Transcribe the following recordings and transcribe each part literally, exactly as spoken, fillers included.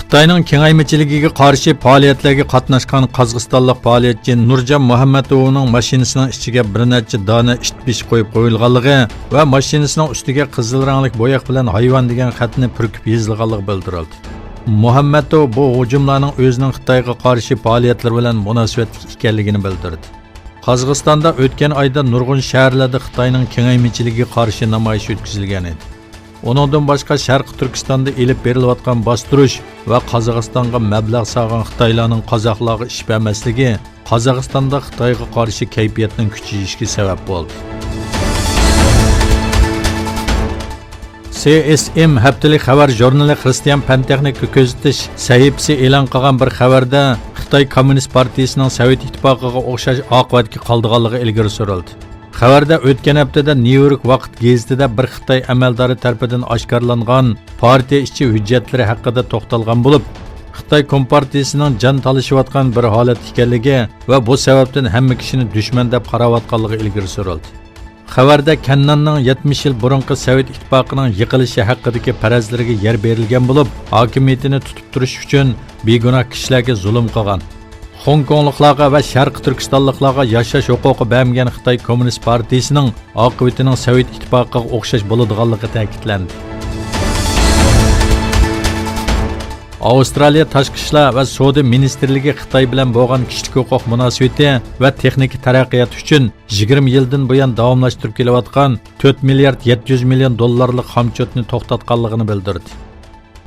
خىتاينىڭ كېڭەيمىچىلىكىگە قارشى پائالىيەتلەرگە قاتناشقان قازاقىستانلىق پائالىيەتچى نۇرجان مۇھەممەتوۋنىڭ ماشىنىسىنىڭ ئىچىگە بىر نەچچە دانە ئىت بېشى قويۇپ قويۇلغانلىقى ۋە ماشىنىسىنىڭ ئۈستىگە قىزىل رەڭلىك بوياق بىلەن ھايۋان دېگەن خەتنى پۈركۈپ يېزىلغانلىقى بىلدۈرۈلدى. مۇھەممەتوۋ بۇ ھۇجۇملارنىڭ ئۆزىنىڭ خىتايغا قارشى پائالىيەتلىرى بىلەن مۇناسىۋەتلىك ئىكەنلىكىنى بىلدۈردى. قازاقىستاندا ئۆتكەن ئايدا نۇرغۇن شەھەرلەردە خىتاينىڭ كېڭەيمىچىلىكىگە قارشى نامايىش ئۆتكۈزۈلگەن ئىدى. ئۇنىڭدىن باشقا، شەرقىي تۈركىستاندا ئېلىپ بېرىلىۋاتقان باستۇرۇش ۋە قازاقىستانغا مەبلەغ سالغان خىتايلارنىڭ قازاقلارغا ئىش بەرمەسلىكى قازاقىستاندا خىتايغا قارشى كەيپىياتنىڭ كۈچىيىشىگە سەۋەب بولدى. سى ئېس ئېم ھەپتىلىك خەۋەر ژۇرنىلى خىرىستىيان پەن تېخنىكا كۆزىتىش سەھىپىسى ئېلان قىلغان بىر خەۋەردە، خىتاي كوممۇنىست پارتىيىسىنىڭ سوۋېت ئىتتىپاقىغا ئوخشاش ئاقىۋەتكە قالىدىغانلىقى ئىلگىرى سۈرۈلدى. خەۋەردە ئۆتكەن ھەپتىدە نيۇ يورك ۋاقىت گېزىتىدە بىر خىتاي ئەمەلدارى تەرىپىدىن ئاشكارىلانغان پارتىيە ئىچى ھۆججەتلىرى ھەققىدە توختالغان بولۇپ، خىتاي كومپارتىيىسىنىڭ جان تالىشىۋاتقان بىر ھالەتتە ئىكەنلىكى ۋە بۇ سەۋەبتىن ھەممە كىشىنى دۈشمەن دەپ قاراۋاتقانلىقى ئىلگىرى سۈرۈلدى. خەۋەردە كەنناننىڭ يەتمىش يىل بۇرۇنقى سوۋېت ئىتتىپاقىنىڭ يىقىلىشى ھەققىدىكى پەرەزلىرىگە يەر بېرىلگەن بولۇپ، ھاكىمىيىتىنى تۇتۇپ تۇرۇش ئۈچۈن بىگۇناھ كىشىلەرگە زۇلۇم قىلغان، خوڭكوڭلۇقلارغا ۋە شەرقىي تۈركىستانلىقلارغا ياشاش ھوقۇقى بەرمىگەن خىتاي كوممۇنىست پارتىيىسىنىڭ ئاقىۋىتىنىڭ سوۋېت ئىتتىپاقىغا ئوخشاش بولىدىغانلىقى تەكىتلەندى. ئاۋسترالىيە تاشقى ئىشلار ۋە سودا مىنىستىرلىكى خىتاي بىلەن بولغان كىشىلىك ھوقۇق مۇناسىۋىتى ۋە تېخنىكا تەرەققىياتى ئۈچۈن يىگىرمە يىلدىن بۇيان داۋاملاشتۇرۇپ كېلىۋاتقان تۆت مىليارد يەتتە يۈز مىليون دوللارلىق خامچوتنى توختاتقانلىقىنى بىلدۈردى.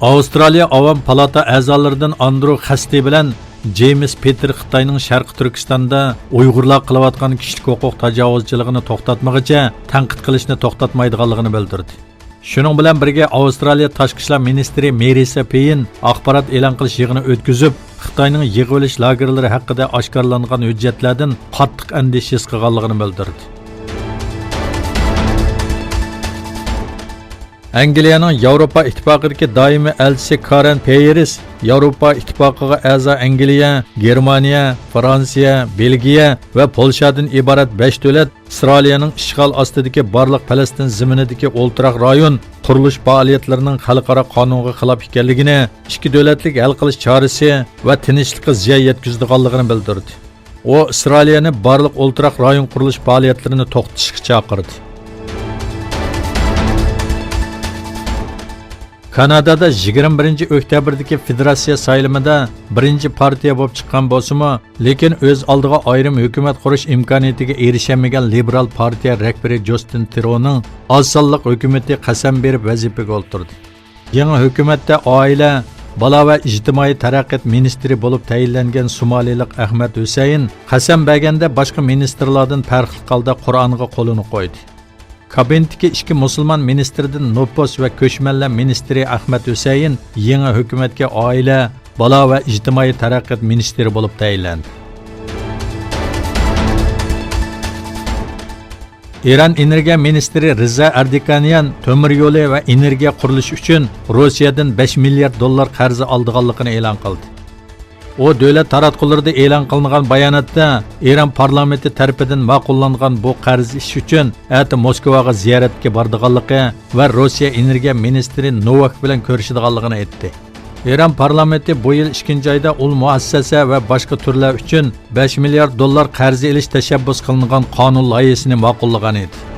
ئاۋسترالىيە ئاۋام پالاتا ئەزالىرىدىن ئاندرو خەستى بىلەن جېيمىس پېتېر خىتاينىڭ شەرقىي تۈركىستاندا ئۇيغۇرلار قىلىۋاتقان كىشىلىك ھوقۇق تاجاۋۇزچىلىقىنى توختاتمىغىچە تەنقىد قىلىشنى توختاتمايدىغانلىقىنى بىلدۈردى. شۇنىڭ بىلەن بىرگە، ئاۋسترالىيە تاشقى ئىشلار مىنىستىرى مېرىسا پېيىن ئاخبارات ئېلان قىلىش يىغىنى ئۆتكۈزۈپ، خىتاينىڭ يىغىۋېلىش لاگېرلىرى ھەققىدە ئاشكارىلانغان ھۆججەتلەردىن قاتتىق ئەندىشە ھېس قىلغانلىقىنى بىلدۈردى. ئەنگلىيەنىڭ ياۋروپا ئىتتىپاقىدىكى دائىمىي ئەلچىسى كارەن پېيېرس ياۋروپا ئىتتىپاقىغا ئەزا ئەنگلىيە، گېرمانىيە، فرانسىيە، بېلگىيە ۋە پولشادىن ئىبارەت بەش دۆلەت ئىسرائىلىيەنىڭ ئىشغال ئاستىدىكى بارلىق پەلەستىن زېمىنىدىكى ئولتۇراق رايون قۇرۇلۇش پائالىيەتلىرىنىڭ خەلقئارا قانۇنغا خىلاپ ئىكەنلىكىنى، ئىككى دۆلەتلىك ھەل قىلىش چارىسى ۋە تىنچلىققا زىيان يەتكۈزىدىغانلىقىنى بىلدۈردى. ئۇ ئىسرائىلىيەنى بارلىق ئولتۇراق رايون قۇرۇلۇش پائالىيەتلىرىنى توختىتىشقا چاقىردى. كانادادا يىگىرمە بىرىنچى ئۆكتەبىردىكى فېدېراتسىيە سايلىمىدا بىرىنچى پارتىيە بولۇپ چىققان بولسىمۇ، لېكىن ئۆز ئالدىغا ئايرىم ھۆكۈمەت قۇرۇش ئىمكانىيىتىگە ئېرىشەلمىگەن لىبېرال پارتىيە رەھبىرى جۇستىن ترۇدونىڭ ئاز سانلىق ھۆكۈمىتى قەسەم بېرىپ ۋەزىپىگە ئولتۇردى. يېڭى ھۆكۈمەتتە ئائىلە، بالا ۋە ئىجتىمائىي تەرەققىيات مىنىستىرى بولۇپ تەيىنلەنگەن سومالىلىق ئەخمەت ھۈسەيىن قەسەم بەرگەندە باشقا مىنىستىرلاردىن پەرقلىق ھالدا قۇرئانغا قولىنى قويدى. كابىنېتتىكى ئىككى مۇسۇلمان مىنىستىردىن نوپۇس ۋە كۆچمەنلەر مىنىستىرى ئەخمەت ھۈسەيىن يېڭى ھۆكۈمەتكە ئائىلە، بالا ۋە ئىجتىمائىي تەرەققىيات مىنىستىرى بولۇپ تەيىنلەندى. ئىران ئېنېرگىيە مىنىستىرى رىزا ئەردىكانيان تۆمۈر يولى ۋە ئېنېرگىيە قۇرۇلۇشى ئۈچۈن روسىيەدىن بەش مىليارد دوللار قەرز ئالىدىغانلىقىنى ئېلان قىلدى. ئۇ دۆلەت تاراتقۇلىرىدا ئېلان قىلىنغان باياناتتا ئىران پارلامېنتى تەرىپىدىن ماقۇللانغان بۇ قەرز ئېلىش ئۈچۈن ئەتە موسكۋاغا زىيارەتكە بارىدىغانلىقى ۋە روسىيە ئېنېرگىيە مىنىستىرى نوۋاك بىلەن كۆرۈشىدىغانلىقىنى ئېيتتى. ئىران پارلامېنتى بۇ يىل ئىككىنچى ئايدا ئۇل مۇئەسسەسە ۋە باشقا تۈرلەر ئۈچۈن بەش مىليارد دوللار قەرز ئېلىش تەشەببۇس قىلىنغان قانۇن لايىھىسىنى ماقۇللىغان ئىدى.